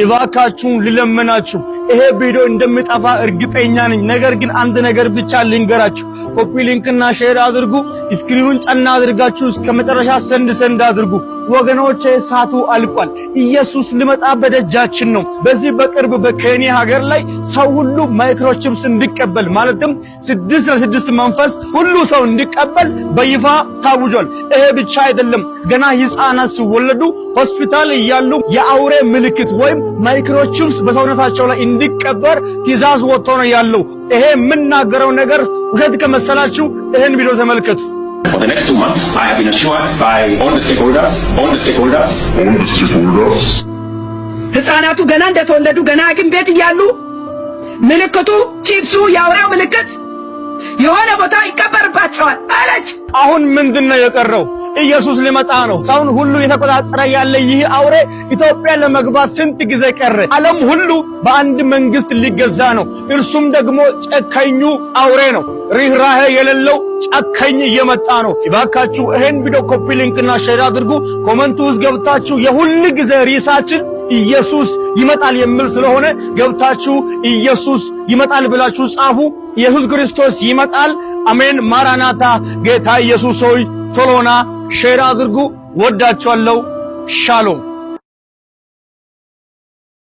እባካችሁን ልለመናችሁ፣ ይሄ ቪዲዮ እንደሚጠፋ እርግጠኛ ነኝ። ነገር ግን አንድ ነገር ብቻ ልንገራችሁ። Copy link ና share አድርጉ። Screen ኑን ጫን አድርጋችሁ እስከ መጨረሻ send send አድርጉ። ወገኖቼ፣ ሰዓቱ አልቋል። ኢየሱስ ሊመጣ በደጃችን ነው። በዚህ በቅርብ በኬንያ ሀገር ላይ ሰው ሁሉ microchips እንዲቀበል፣ ማለትም 666 መንፈስ ሁሉ ሰው እንዲቀበል በይፋ ታውጇል። ይሄ ብቻ አይደለም። ገና ሕፃናት ሲወለዱ፣ ሆስፒታል እያሉ የአውሬ ምልክት ወይም microchips በሰውነታቸው ላይ እንዲቀበር ትእዛዝ ወጥቶ ነው ያለው። ይሄ የምናገረው ነገር ውሸት ከመሰላችሁ ይህን ቪዲዮ ተመልከቱ። For the next 2 months, I have been assured by all the stakeholders, all the stakeholders, all the stakeholders, ህፃናቱ ገና እንደተወለዱ፣ ገና ሐኪም ቤት እያሉ ምልክቱ፣ ቺፕሱ፣ የአውሬው ምልክት የሆነ ቦታ ይቀበርባቸዋል አለች። አሁን ምንድን ነው የቀረው? ኢየሱስ ሊመጣ ነው። ሰውን ሁሉ እየተቆጣጠረ ያለ ይህ አውሬ ኢትዮጵያ ለመግባት ስንት ጊዜ ቀረ? ዓለም ሁሉ በአንድ መንግስት ሊገዛ ነው። እርሱም ደግሞ ጨካኙ አውሬ ነው። ርኅራኄ የሌለው ጨካኝ እየመጣ ነው። እባካችሁ ይሄን ቪዲዮ copy link ና share አድርጉ። Comment ውስጥ ገብታችሁ፣ የሁል ጊዜ ርዕሳችን ኢየሱስ ይመጣል የሚል ስለሆነ፣ ገብታችሁ ኢየሱስ ይመጣል ብላችሁ ጻፉ። ኢየሱስ ክርስቶስ ይመጣል። አሜን። ማራናታ፣ ጌታ ኢየሱስ ሆይ ቶሎ ና። Share አድርጉ። ወዳችኋለሁ። ሻሎም።